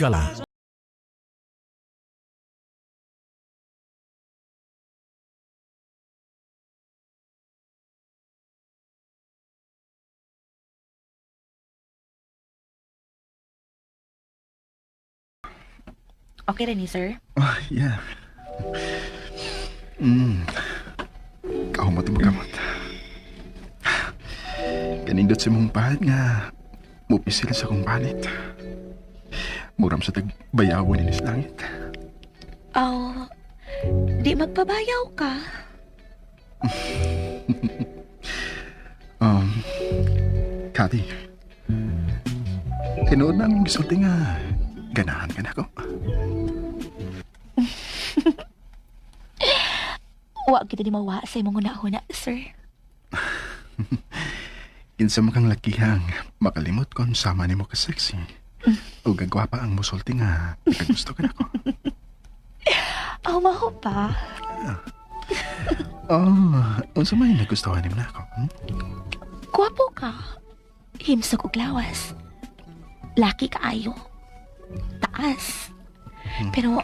Higala. Okay rin ni, sir? Oh, yeah. Mm. Kahumot mo kamot. Kanindot sa mong pahad nga mupisil sa kong panit. Muram sa tagbayawan inis langit. Oh, di magpabayaw ka. Um, Kati, tinuod na ang gisulti nga ganahan ka na ko. Wa kita di mawa sa imong huna-huna, sir. Kinsa mo kang lakihang makalimot kon sama nimo ka sexy. O gagwapa ang musulti nga gusto ka nako. Oh, maho pa. Oh, unsa may nagustuhan nimo nako? Hmm? Gwapo ka. Himsog og lawas. Laki kaayo. Taas. Pero,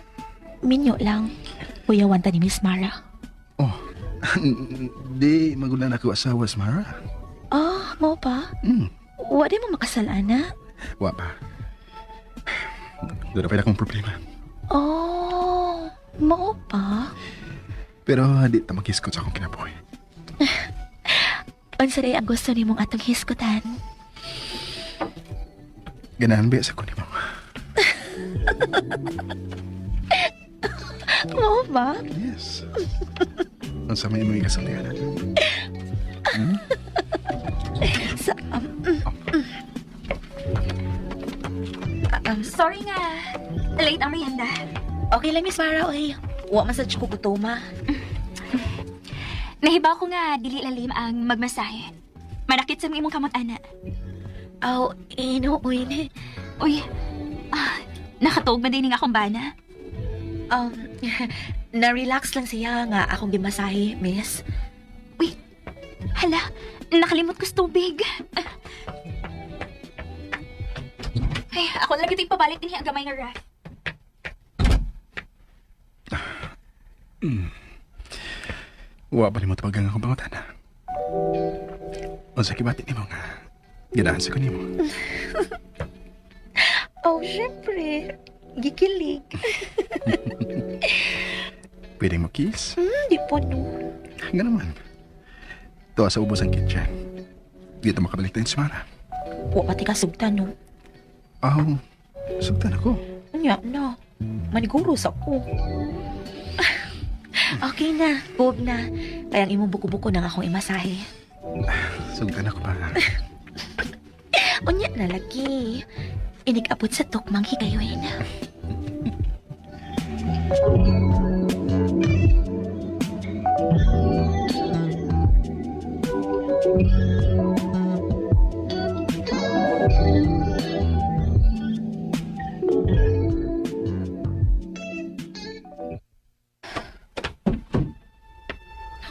minyo lang. Kuyawan ta ni Miss Mara. Oh, di magulan ako asawa, Mara. Oh, mao pa? Hmm, Wa di mo makasal, ana? wa pa. Doon na pa akong problema. Oh, mao pa? Pero di ta maghiskot sa akong kinabuhi. Unsa day ang gusto nimong atong hisgutan? Ganahan ba sa kunin mo? Mao ba? Yes. Unsa may imong ikasultihan? Sa, Sorry nga. Late ang merienda. Okay lang, Miss Mara, oy. Wa man sa ko gutoma. Nahibaw ko nga dili lalim ang magmasahe. Manakit sa imong kamot ana. Aw, inuoy ni. Uy, nakatuog man din ning akong bana. Um, na-relax lang siya nga akong gimasahe, miss. Uy, hala, nakalimot ko sa tubig. Ay, ako lang ito ipabalik din ang gamay nga ref. Wa pa nimo tawagan akong pangutana. Unsa kibati nimo nga ganahan sa ko nimo? Oh, syempre. Gikilig. Pwede mo kiss? Di po, no. Nga naman. Tuwa sa ubos ang kitchen. Dito makabalik tayo si Mara. Wa pati ka sugtan, no. Oh, sugtan ako. Nya, no. Maniguro sa ko. Okay na, huwag na. Kaya ang imong buko-buko nang akong imasahe. Sugtan ako pa. Unya na lagi. Inig-abot sa tukmang higayon.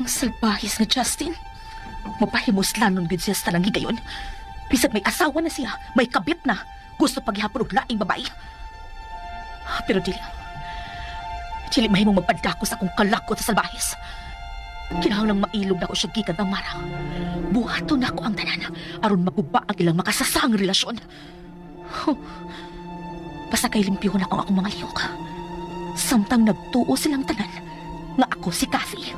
Ang salbahis nga Justin. Mapahimuslan nun gud siya sa tanang higayon. Bisag may asawa na siya, may kabit na. Gusto paghihapon og laing babae. Pero dili. Dili mahimong magpadako sa akong kalakot sa salbahis. Kinahanglang mailog na ko siya gikan ang mara. Buhaton nako ang tanan aron maguba ang ilang makasasang relasyon. Huh. Basta kay limpyuhon ako ang akong mga lihok. Samtang nagtuo silang tanan nga ako si Kathy.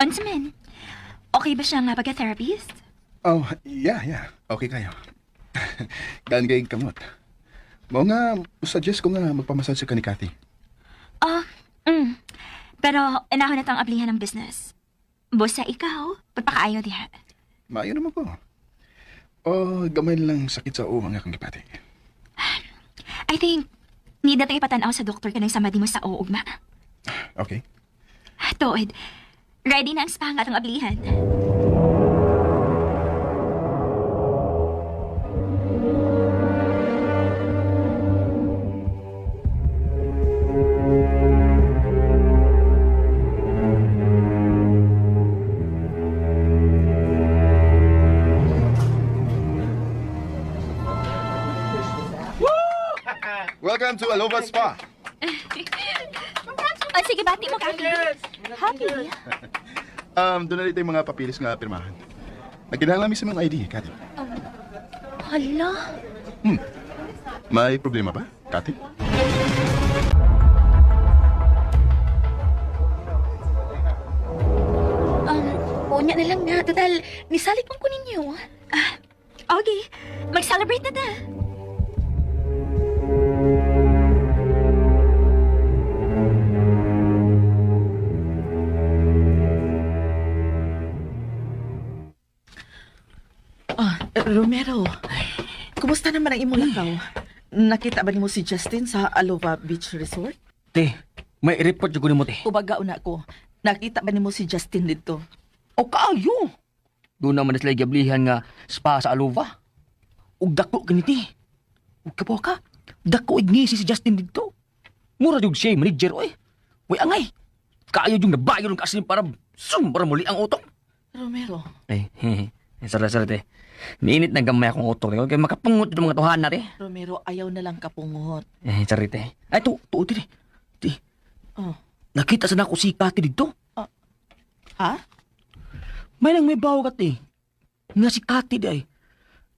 Unsa man? Okay ba siya nga pagka-therapist? Oh, yeah. Okay kayo. Gaan kayong kamot. Mao nga, suggest ko nga magpamassage ka ni Kathy. Ah, Pero inahon na tang ablihan ng business. Busa ikaw, pagpakaayo diha. Maayo naman ko. Oh, gamay lang sakit sa uwang akong gipati. I think, need na tayo ipatanaw sa doktor kanang sama di mo sa uugma. Okay. Tuod, ready na ang spa nga atong ablihan. Welcome to Alova Spa. Oh, sige, bati mo, Kati. Happy. Doon na dito yung mga papilis nga pirmahan. Nagkinahanglan mi sa mga ID, Kati. Hala. May problema ba, Kati? Unya na lang nga. Total, nisalit man ko ninyo. Ah, okay, mag-celebrate na ta. Ah, Romero, kumusta naman ang imong lakaw? Nakita ba nimo si Justin sa Alova Beach Resort? Te, may report jud ko nimo te. Ubaga una ko. Nakita ba nimo si Justin dito? O kaayo. Doon naman na sila giablihan nga spa sa Alova. Ug dako kini te. Ug kapo ka. Dako igngisi si Justin didto. Mura jud siya manager oy. Way angay. Kaayo jud nabayo ng kasin para sum para muli ang utok. Romero, Ay, hehe. Sara sara te. Niinit na gamay akong utok te. Kay makapungot itong mga tuhan na te. Romero, ayaw na lang kapungot. Eh, sorry te. Ay, tu, tu, te. Te, Oh. nakita sa nako si Kati dito. Ha? May nang may bawo kati. Nga si Kati di ay.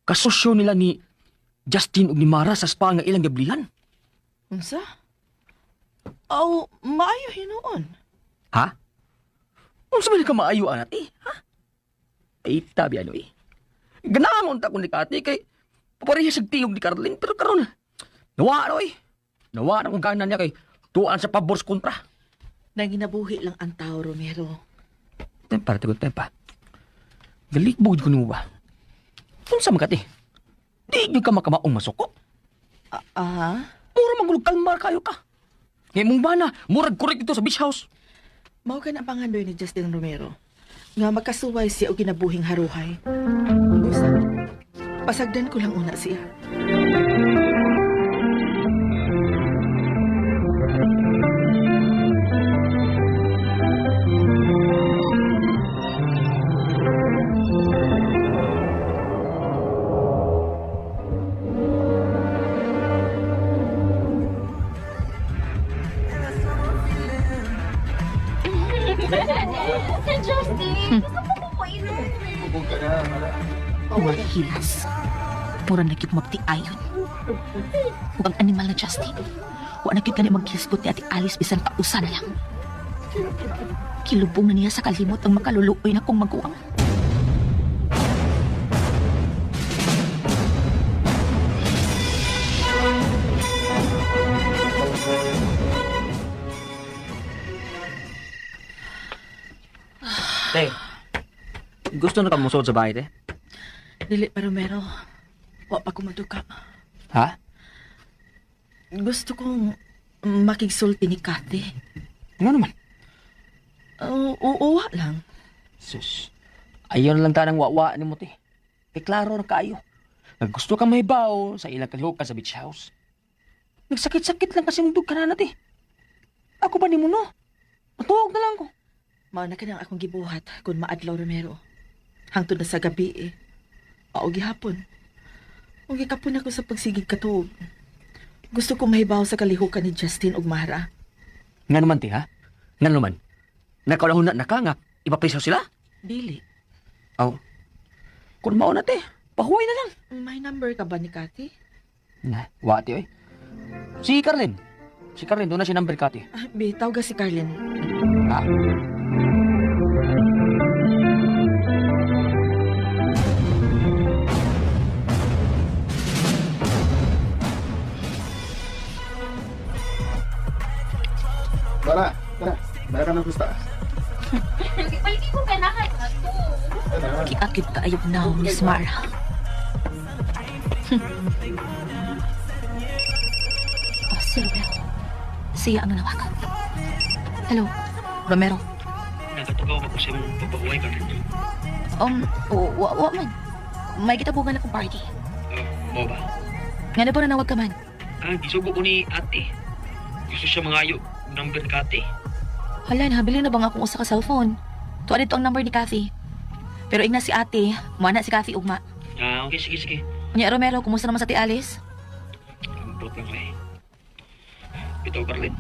Kasosyo nila ni Justin ug ni Mara sa spa nga ilang gablihan. Unsa? Aw, maayo hinuon. Ha? Unsa man ka maayo anat eh? Ha? Ay, tabi ano eh. Ganahan ta ko ni Kati kay papareha sa tiyog ni Carlin pero karon nawa na oy. Nawa na kung gana niya kay tuan sa pabor sa kontra. Nanginabuhi lang ang tao, Romero. Tempa, tagot tempa. Galikbog ko nimo ba? Unsa man kati? Di gyud ka makamaong masuko. Ah, ah? Mura magulog kalmar kayo ka. Ngay mong bana, murag korek ito sa beach house. Mao ka na ang pangandoy ni Justin Romero. Nga makasuway siya og kinabuhing haruhay. Busa, pasagdan ko lang una siya. Sir Justin, gusto mo ko mainom. Bubog ka na, Mara. Wala hilas. Mura na gyud magtiayon. Ug ang animal na Justin. Wa na gyud gani maghisgot ni Ate Alice bisan pausa na lang. Kilubong na niya sa kalimot ang makaluluoy na kong maguwang. Te, gusto na ka musod sa bahay, te? Dili pa, Romero. Wa pa ko maduka. Ha? Gusto kong makigsulti ni Kate. Nga naman. Oo, oo, wa lang. Sus, ayaw na lang tanang wawa ni mo, te. Te, klaro na kaayo. Naggusto ka mahibaw sa ilang kalihukan sa beach house. Nagsakit-sakit lang kasi mong ka na, te. Ako ba ni mo, no? Matuog na lang ko. Mao na kanang akong gibuhat kung maadlaw, Romero. Hangtod na sa gabi eh. Oo, gihapon. O gikapon ako sa pagsigig katuog. Gusto kong mahibaw sa kalihukan ni Justin ug Mara. Nga naman, te, ha? Nga naman. Nakaulahon na ka nga, ipapriso sila? Dili. Aw. Kung mao na, te, pahuway na lang. May number ka ba ni Kate? Na, wati oy. Si Carlin. Si Carlin, doon na siya number kati. Ah, be, tawag si Carlin. Ha? Mara, tara. Mara ka ng gusta. Palagi ko ganahan na to. Giakit kaayog na Miss Mara. Oh, si Romero. Siya ang nanawagan. Hello, Romero. Nagkatugaw ba ko sa imong pagpahuway, Carlin? Wa man. May gitabugan akong party. Mo ba? Nga na ba nanawag ka man? Ah, gisugo ko ni ate. Gusto siya mangayo. Number ni kate. Hala, nahabilin na ba nga akong usa ka cellphone? Tuwa dito ang number ni Kathy. Pero ingna si ate, muana si Kathy ugma. Ah, okay. Sige, sige. Nya Romero, kumusta naman sa ti Alice? Ambot lang eh. Ito, Carlin.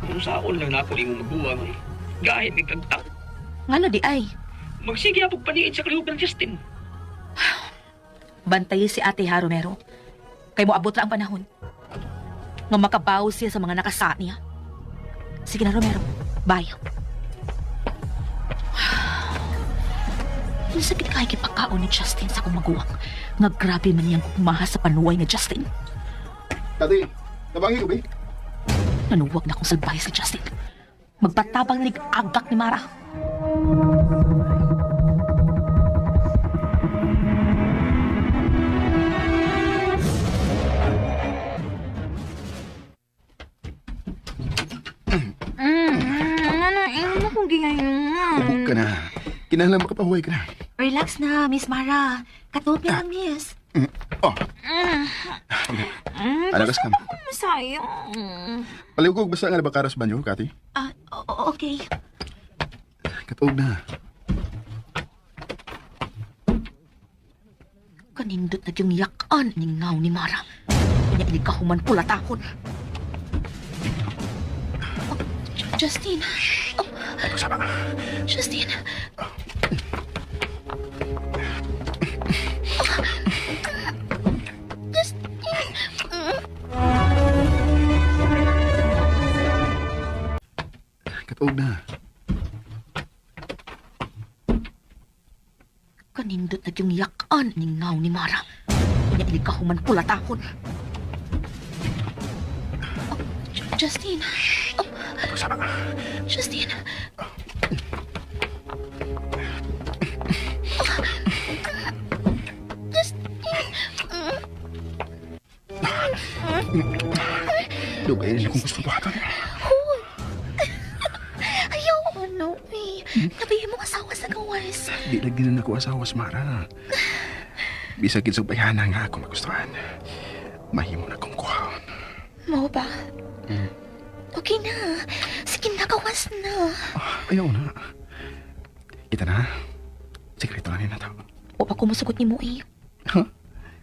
Kung saon lang nako imong maguwang ay. Gahit mig kagtang. Ngano di ay? Magsige apog paniid sa kalihukan Justin. Bantayi si Ate ha, Romero. Kay moabot ra ang panahon. Nga makabaw siya sa mga nakasa niya. Sige na, Romero. Bye. Nasakit kay kipakaon ni Justin sa akong maguwang. Nga grabe man niyang kumaha sa panuway ni Justin. Kati, nabangi ko, be. Nanuwag na akong salbahe si Justin. Magpatabang nig agak ni Mara. Ano, ano kung gingayon? Ubog ka na. Kinahanglan makapahuway ka na. Relax na, Miss Mara. Katuog na lang, Miss. Oh. Ano kas kam? Sayang. Palihog basta nga nabakaras banyo, Kati. Ah, okay. Katuog na. Kanindot na yung yakan ni ngaw ni Mara. Kanya ini kahuman pula takon. Oh, Justin. Oh, Ay, sama. Justin. Katuog na. Kanindot na yung yakan ni ngaw ni Mara. Kanya ini kahuman pula takon. Oh, Justin. Oh, Ay, sama. Justin. Dugay rin akong gusto buhaton. Ayaw, ano eh. Nabihin mo asawa sa gawas. Di lagi na ako asawa sa Mara. Bisag sa bayana nga ako magustuhan. Mahimo na kong kuhaon. Mo ba? Okay na. Sige na, gawas na. Ah, ayaw na. Kita na. Sekreto na nina to. O pa kumusugot ni mo eh. Huh?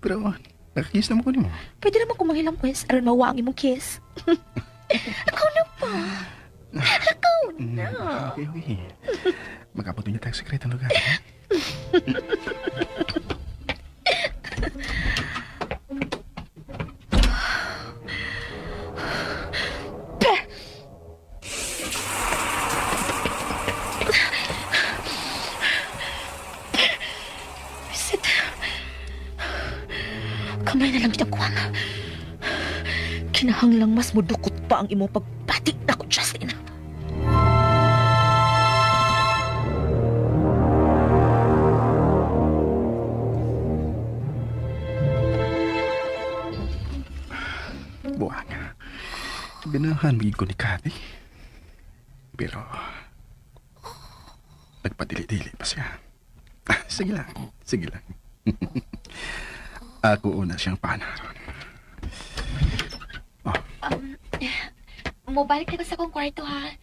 Pero, nakakiss na mo ko nimo. Pwede naman kumanghilam, Wes. Aron mawa ang imong kiss. Ikaw na pa. Ikaw na. Okay, okay. Magabot niya tayo sa sekretong lugar. Ha? Sit. Kamay na lang kita kuwang. Kinahanglang mas mudukot pa ang imong pagpati nako, Justin. Buwang. Ganahan magiging ko ni Kathy. Pero, nagpadili-dili pa siya. Sige lang, sige lang. Ako una siyang panaron. Mobalik na ko sa akong kwarto ha.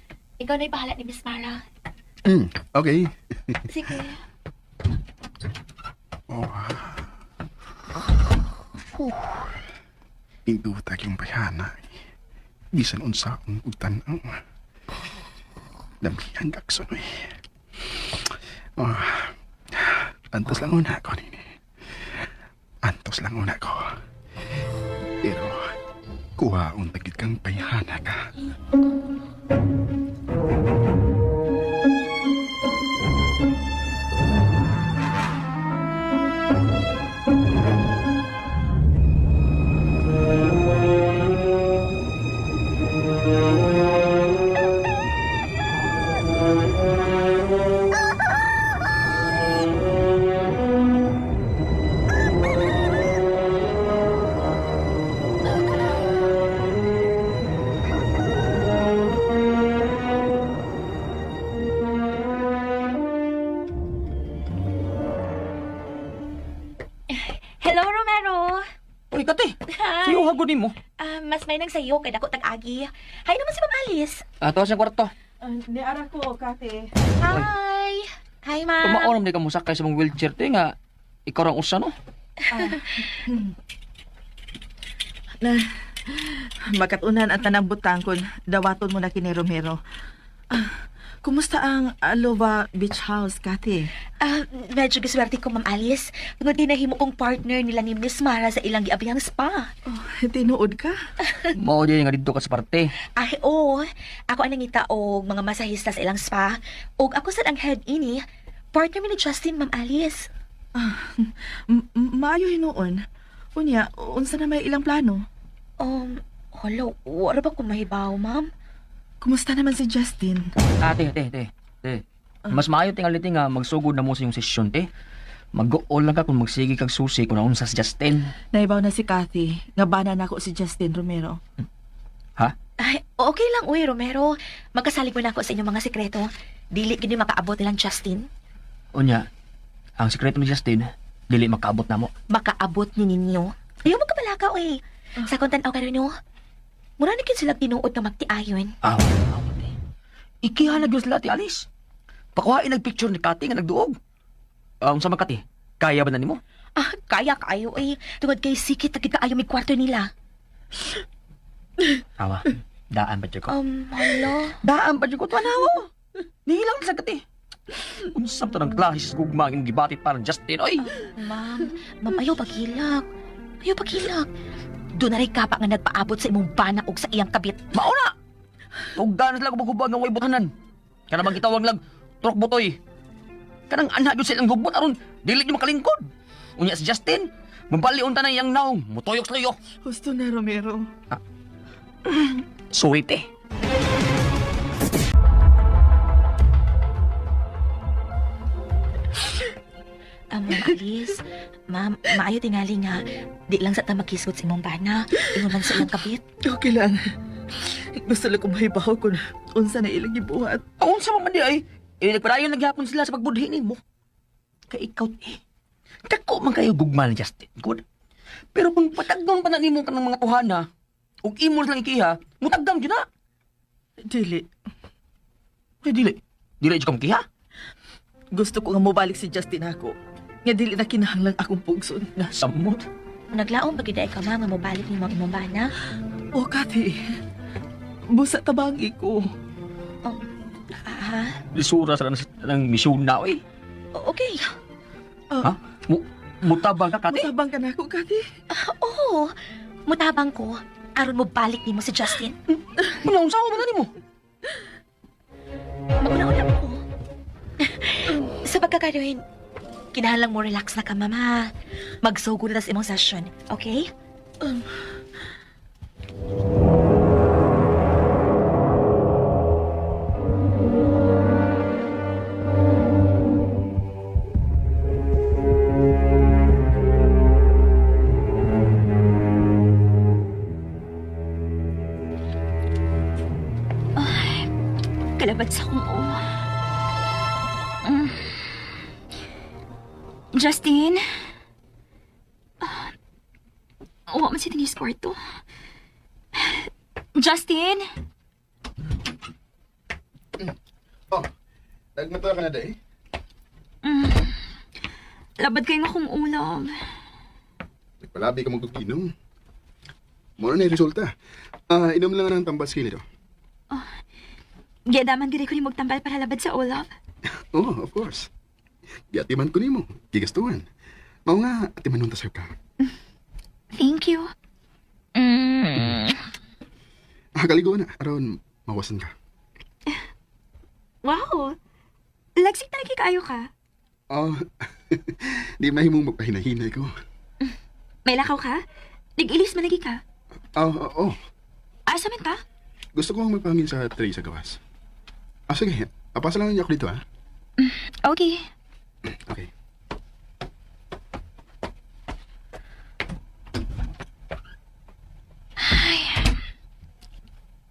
Ikaw na'y bahala ni Miss Mara. Okay. Sige. Oh. Huh. Indutag yung bayana. Bisan unsa akong utan-aw. Lamihan kakson eh. Oh. Antos lang una ko nini. Antos lang una ko. Pero kuha tagit kang bayana ka. Hello, Romero. Uy, Kati. Sayo hagod nimo. Ah, mas may nang sayo kay dako tag-agi. Hi naman si Ma'am Alice. Ato sa kwarto. Niara ko, Kati. Hi. Hi, ma'am. Tumaon naman di ka mosakay sa mong wheelchair te nga ikaw rang usa no. Na, Makatunan ang tanang butang kun dawaton mo na kini Romero. Ah, kumusta ang Alova Beach House, Kathy? Ah, medyo giswerte ko, Ma'am Alice. Tungod din nahimo kong partner nila ni Miss Mara sa ilang giabihang spa. Oh, tinuod ka? Mao di nga didto ka sa parte. Ay, oo. Ako ang nangita og mga masahista sa ilang spa. Og ako sad ang head ini. Partner mi ni Justin, Ma'am Alice. Ah, maayo hinuon. Unya, unsa na may ilang plano? Hello, wala ba kung mahibaw, ma'am? Kumusta naman si Justin? Ah, te, te, te. Te. Mas maayo tingali te nga magsugod na mo sa iyong sesyon te. Mag-go-all lang ka kung magsige kag susi kung naunsa si Justin. Naibaw na si Kathy. Nga bana na ako si Justin Romero. Ha? Ay, okay lang, uy, Romero. Magkasalig mo na ako sa inyong mga sikreto. Dili gini makaabot nilang Justin. Unya, ang sikreto ni Justin, dili makaabot na mo. Makaabot ni ninyo. Ayaw magkabalaka, uy. Sa kontan aw karon no. Mura na kin sila tinuod nga magtiayon. Aw, aw, te. Ikiha na gyud sila ti Alice. Pakuhain nagpicture ni Kati nga nagduog. Ah, unsa man Kati? Kaya ba na nimo? Ah, kaya kaayo, uy. Tungod kay sikit na gid kaayo may kwarto nila. Awa, daan pa jud ko. Hala. Daan pa jud ko tuanaw. Nihilang sa Kati. Unsa to ng klase sa gugma ang gibatit parang Justin oy. Ma'am, ma'am, ayaw paghilak. Ayaw paghilak. Doon na rin kapa nga nagpaabot sa imong bana og sa iyang kabit. Mauna. Tugdan sila kubog nga way butanan. Kana bang gitawag lang trok butoy. Kanang anak gyud sa ilang hugbot aron dili gyud makalingkod. Unya si Justin, mabali unta na iyang naong, mutuyok sa luyo. Husto na, Romero. Suwit eh. Ah, Ma'am Alice, ma'am, maayo tingali nga. Di lang sa ta makisgot sa imong bana. Ingon man sa iyang kabit. Okay lang. Gusto lang ko mahibaw kung unsa na ilang gibuhat. Ang unsa man di ay, eh, nagpadayon naghapon sila sa pagbudhi nimo. Kay ikaw eh. Dako man kayo gugma ni Justin. Good. Pero kung patagdon pa na nimo kanang mga tuhana, ug imo lang ikiha, mutagdam jud na. Dili. Ay, dili. Dili jud ka mokiha. Gusto ko nga mobalik si Justin ako. Nga dili na kinahanglan akong pugson. Na samot. Naglaom ba gid ay ka ma'am nga mobalik nimo ang imong bana? Oh, Kathy. Busa tabangi ko. Ah, Lisura sa ng misyon na oy. okay. Ha? Mu mutabang ka Kati? Mutabang ka na ako, Kathy. Ah, oo. Mutabang ko. Aron mo balik nimo si Justin. Muna unsa man na nimo? Maguna-una ko. Sa pagkakaroon, kinahanglan mo relax na ka, mama. Magsugo na ta sa imong session, okay? Kalabat sa akong ulo. Mm. Justin? Ah, wa man si Denise kwarto. Justin? Oh, nagmata ka na day? Labad kayo nga akong ulam. Nagpalabi ka magkukinom. Muna na yung resulta. Ah, inom lang ng tambal sili do. Giyadaman gid ko ni magtambal para labad sa ulap. Oh, of course. Giatiman ko nimo, gigastuhan. Mao nga, atiman nun ta sa'yo ka. Thank you. Mm. Ah, kaligo na, aron mawasan ka. Wow. Lagsik talaga kaayo ka. Oh, di mahimong magpahinahinay ko. May lakaw ka? Nag-ilis man lagi ka. Oh, oh, oh. Asa man ka? Gusto ko magpahangin sa tray sa gawas. Ah, sige. Apasa lang ninyo ako dito, ah. Okay. Okay.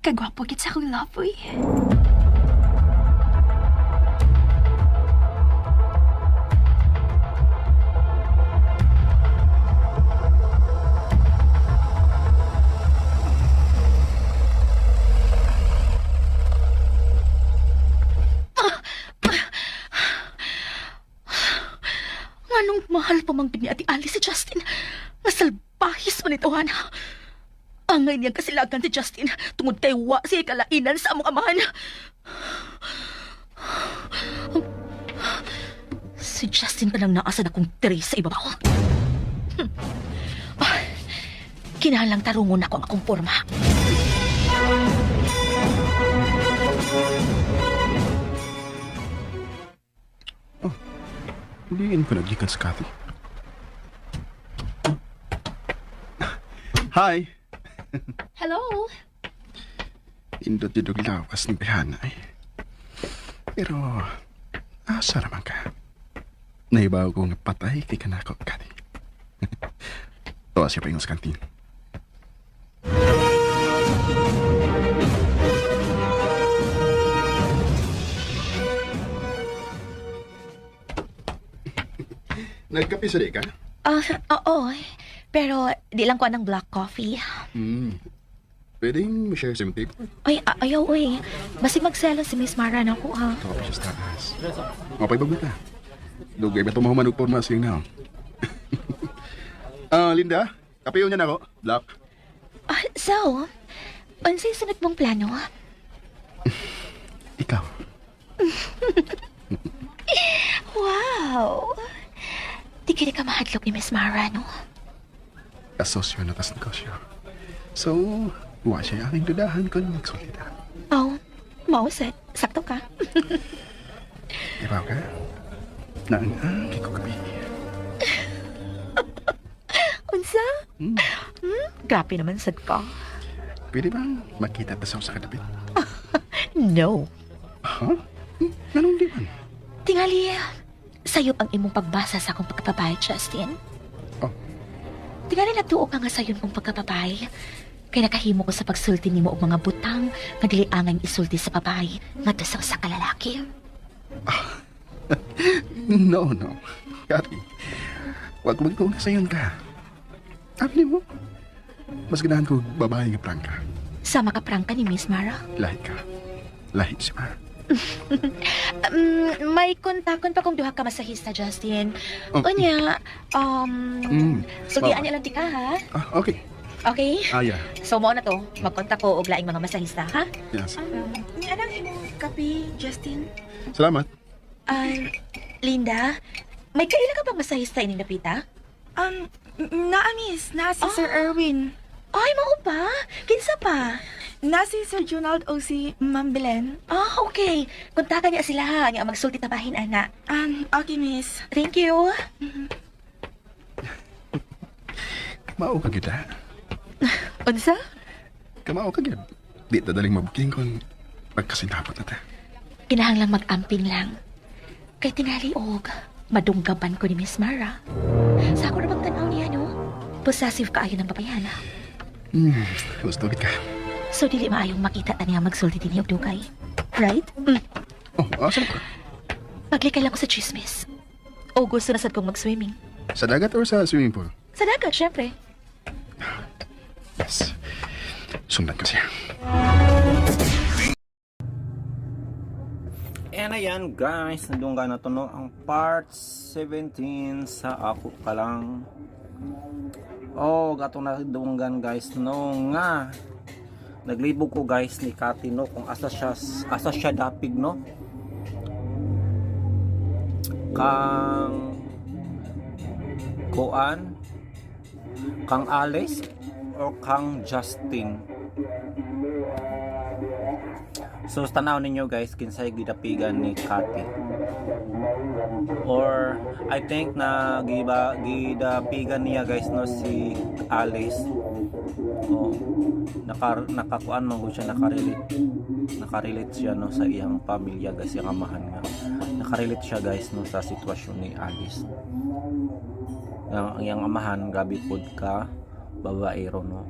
Kagwapo gid sa akong love, uy. Nganong mahal pa mang ni Ate Alice si Justin? Nga salbahis man ito, Hana. Angay niyang kasilagan si Justin tungod kay wa siya kalainan sa among amahan. Si Justin ka lang naasa na kong tiri sa ibabaw. Ah, kinahanglang tarungon ako ang akong porma. Hindi ko nagikan sa Kathy. Hi! Hello? Indot yung lawas ng bihana eh. Pero, asa naman ka? Naibaw ko nga patay kay kanako, Kathy. Tawa siya pa yung sa kantin. Nagkape sa di ka? Ah, oo. Pero di lang ko ng black coffee. Hmm. Pwedeng share sa imong table? Ay, ayaw, uy. Basig magselo si Miss Mara na ako, ha. Tawa pa siya sa taas. Mapaibag na ta. Dugay ba ito mahuman og porma siyang now? Ah, Linda, kapiyo niya na ako. Black. Ah, so, unsay sunod mong plano? Ikaw. Wow! Di kini ka mahadlok ni Miss Mara, no? Kasosyo na tas negosyo. So, wa siya aking dudahan kung nagsulti ta. Oh, mauset. Sakto ka. Ibaw ka? Naang-angki ko gabi. Unsa? Hmm? Grabe naman sad ka. Pwede bang makita ta sa usa ka dapit? No. Ha? Anong di man? Tingali, sayop ang imong pagbasa sa akong pagkapabay, Justin. Oh. Tingali nagtuo ka nga sayon kong pagkapabay. Kay nakahimo ko sa pagsulti nimo og mga butang nga dili angay isulti sa babae ngadto sa usa ka lalaki. No, no. Kathy, wag magtuo na sayon ka. Abi mo. Mas ganahan ko babae nga prangka. Sama ka prangka ni Miss Mara. Lahi ka. Lahi si Mara. May kontakon pa kung duha ka masahista, Justin. Oh. Unya, sultian Bye-bye. niya lang ti ka, ha? Ah, okay. Okay? Ah, yeah. So, mo na to. Magkontak ko og laing mga masahista, ha? Yes. Ni anang imong kape, Justin? Salamat. Linda, may kaila ka bang masahista ining napita? Naa miss, na si Sir Erwin. Ay, mao ba? Kinsa pa? Na si Sir Junald o si Ma'am Belen. Ah, okay. Kontakan niya sila ha. Nga magsulti tabahin, ana. Okay, miss. Thank you. Mao ka gyud ha. Unsa? Kamao ka gyud. Di ta daling mabuking kung pagkasinabot na ta. Kinahanglang mag-amping lang. Kay tingali og madunggaban ko ni Miss Mara. Sa ako na bang tanaw niya, no? Possessive kaayo ng babayana. Gusto gid ka. So, dili maayong makita ta niya magsulti din og dugay. Right? Mm. Oh, asa ka? Paglikay lang ko sa chismis. O gusto na sad kong mag-swimming. Sa dagat or sa swimming pool? Sa dagat, syempre. Yes. Sundan ko siya. And ayan guys, nandun na to no, ang part 17 sa Ako Ka Lang. Oh, gato na dunggan guys no nga. Naglibog ko guys ni Kati no kung asa siya dapig no. Kang Kuan, kang Alice or kang Justin. So tanaw ninyo guys kinsay gidapigan ni Kati. Or I think na giba gidapigan niya guys no si Alice. Oh, nakakuan man gud siya, nakarelate. Nakarelate siya no sa iyang pamilya guys, iyang amahan nga. Nakarelate siya guys no sa sitwasyon ni Alice. Ang iyang amahan grabe pod ka babaero no.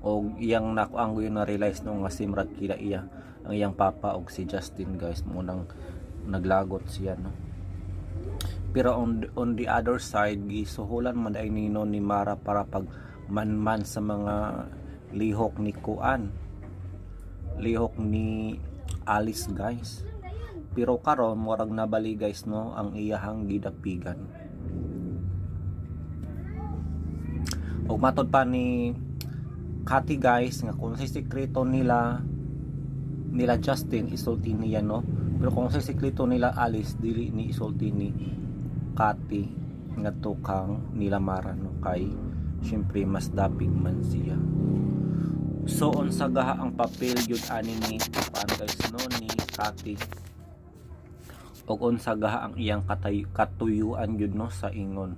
Og iyang nakuan ko yun na realize no nga simrag kila iya ang iyang papa og si Justin guys mo nang naglagot siya no. Pero on the other side gisuhulan man ay nino ni Mara para pag manman sa mga lihok ni Kuan, lihok ni Alice guys. Pero karon murag nabali guys no ang iyahang gidapigan. Og matod pa ni Kati guys, nga kung sa sekreto nila nila Justin, isulti niya, no? Pero kung sa sekreto nila Alice, dili ni isulti ni Kati ngadto kang nila Mara, no? Kay syempre mas dapig man siya. So unsa gaha ang papel gyud ani ni kuan guys, no, ni Kati, og unsa gaha ang iyang katuyuan gyud, no, sa ingon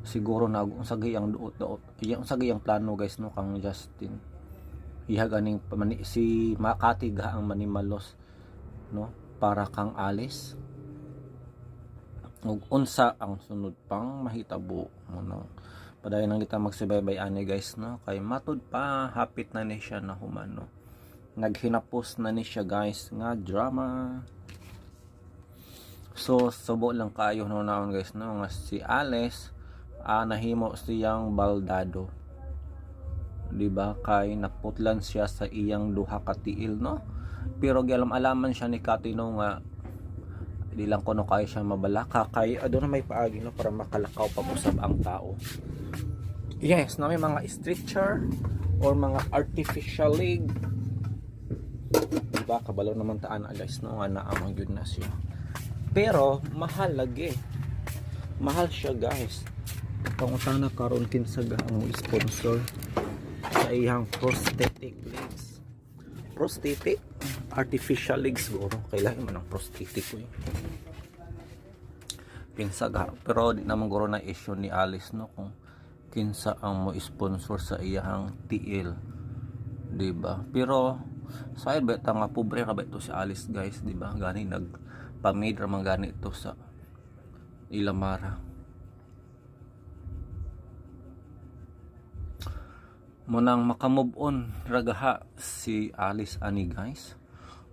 siguro na unsa gayang duot-duot iyang, unsa gayang plano guys, no, kang Justin, iha ganing pamani, si Makati ga ang manimalos, no, para kang Alice, ug unsa ang sunod pang mahitabo mo, no? Padayon lang kita magsubaybay ani guys, no, kay matud pa hapit na ni siya na human, no? Naghinapos na ni siya guys nga drama. So subo lang kaayo, no, naon guys, no, nga si Alice nahimo siyang baldado, di ba? Kay naputlan siya sa iyang duha ka tiil, no? Pero gialam-alaman siya ni Kati, no, nga di lang kuno kaya siya mabalaka kay aduna may paagi, no, para makalakaw pag usab ang tao. Yes, na may mga stretcher or mga artificial leg, di ba? Kabalo naman taan na guys, no, nga naamang gyud na siya, pero mahal lagi, mahal siya guys. Pangutana karon, kinsa ga ang sponsor sa iyang prosthetic legs? Prosthetic, artificial legs siguro, kailangan man ang prosthetic ko eh. Kinsa ga? Pero di naman guro na issue ni Alice, no, kung kinsa ang mo sponsor sa iyang tiil, di ba? Pero sa ba ta nga pobre ra ba ito si Alice guys, di ba? Gani nag pamid ra man gani ito sa Ilamara. Munang makamove on ragaha si Alice ani guys,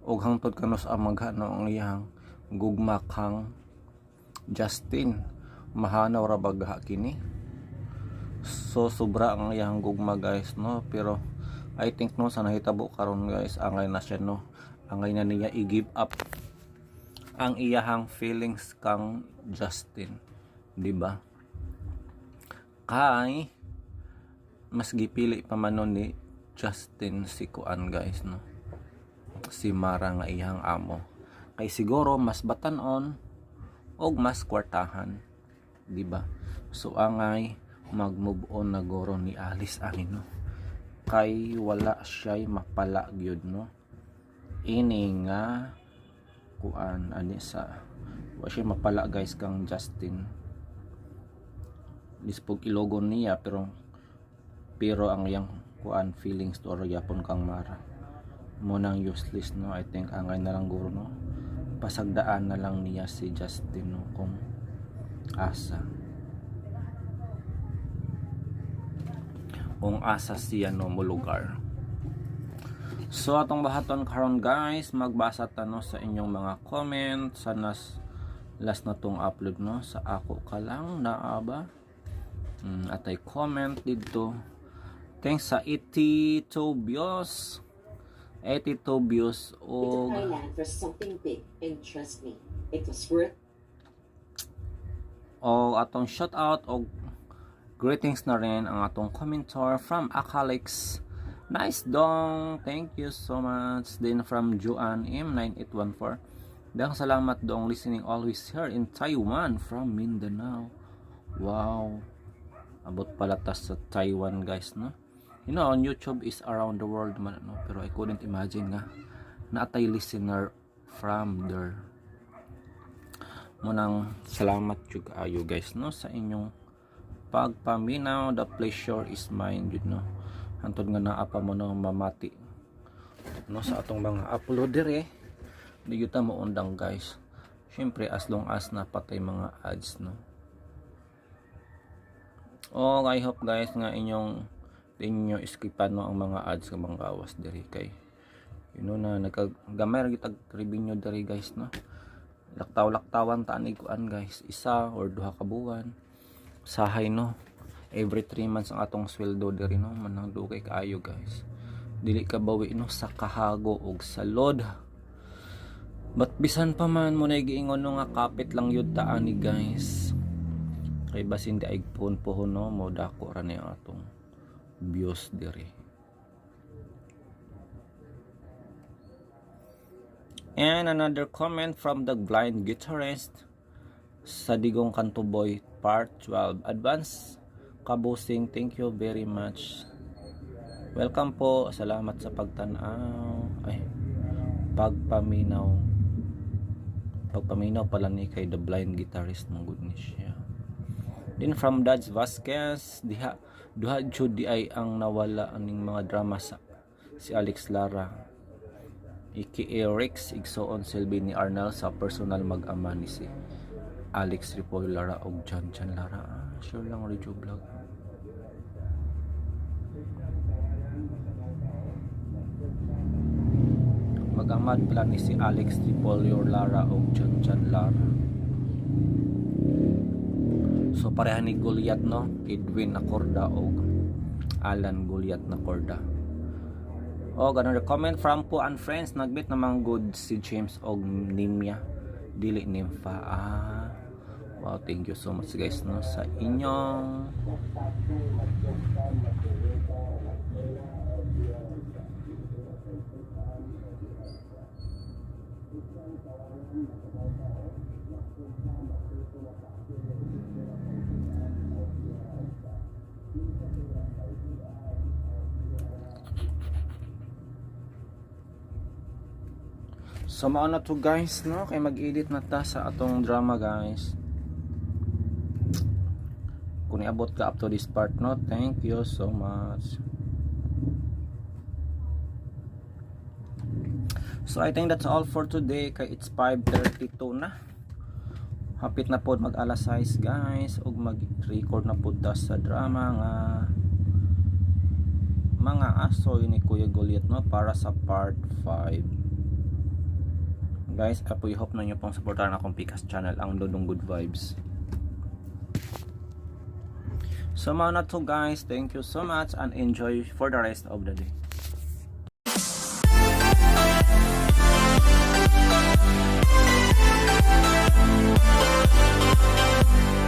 og hangtod kanus ang magha, no, ang iyang gugma kang Justin, mahanaw ra ba kini? So sobra ang iyang gugma guys, no? Pero I think, no, sa nahitabo karon guys, angay na siya, no, angay na niya i-give up ang iyahang feelings kang Justin, di ba? Kay mas gipili pa man nun ni Justin si kuan guys, no, si Mara nga iyang amo, kay siguro mas batan-on og mas kwartahan, di ba? So angay mag-move on na guro ni Alice ani, no, kay wala siya'y mapala gyud, no, ini nga kuan ani sa wa siya mapala guys kang Justin. Lispog ilogon niya, pero pero ang iyang kuan feelings to or yapon kang Mara mo nang useless, no? I think angay na lang guro, no, pasagdaan na lang niya si Justin, no, kung asa siya, no, mulugar. So atong bahaton karon guys, magbasa ta, no, sa inyong mga comment sa nas last na tong upload, no, sa ako ka lang naa ba atay comment dito. Thanks sa 82 views, 82 views. We took Og Thailand for something big, and trust me, it was worth o atong shout out og greetings na rin ang atong commenter from Akalix. Nice dong. Thank you so much. Then from Joanne M9814. Daghang salamat dong, listening always here in Taiwan from Mindanao. Wow. Abot pala ta sa Taiwan guys, no? On YouTube is around the world man, no? Pero I couldn't imagine nga naatay listener from there. Munang salamat jud kaayo guys, no, sa inyong pagpaminaw. The pleasure is mine jud, no, hantod nga naa pa mo, no, mamati, no, sa atong mga upload dire. Di gyud ta mo undang guys, syempre as long as napatay mga ads, no? Oh, I hope guys nga inyong inyo skipan, no, ang mga ads nga mga gawas diri, kay na nagkagamay ra gyud revenue diri guys, no? Laktaw-laktawan ta ani kuan guys, isa or duha ka buwan sahay, no? Every 3 months ang atong sweldo diri, no? Manang dugay kaayo guys, dili ka bawi, no, sa kahago og salod. But bisan pa man mo na giingon, no, nga kapit lang yun ta ani guys, kay basin di ay puhon-puhon, no, mo dako ra ni ang atong views diri. And another comment from the blind guitarist sa Digong Kanto Boy Part 12. Advance kabusing, thank you very much. Welcome po. Salamat sa pagtanaw. Ay, pagpaminaw. Pagpaminaw pala ni kay The Blind Guitarist mong good ni siya. Then from Dads Vasquez, diha duha jud di ay ang nawala aning mga drama sa si Alex Lara. Iki Rex igsoon silbi ni Arnel sa personal mag-ama ni si Alex Ripoll Lara og John Chan Lara. Ah, sure lang radio vlog. Mag-amad pala ni si Alex Tripolyo Lara og John Chan Lara. So pareha ni Goliath no, Edwin Nacorda og Alan Goliath Nacorda. Og another comment from Po and Friends, nagbit namang good si James og Nimya dili Nympha. Ah. Wow, thank you so much guys no sa inyong So mao na to guys no, kay mag-edit na ta sa atong drama guys. Kung niabot ka up to this part no, thank you so much. So I think that's all for today kay it's 5:32 na. Hapit na pod mag alas 6 guys ug mag-record na pod ta sa drama nga mga asoy ni Kuya Goliath no para sa part 5. Guys, apoy hope na nyo pong suportahan akong Pikas channel, ang Dodong Good Vibes. So, mao na to guys. Thank you so much and enjoy for the rest of the day.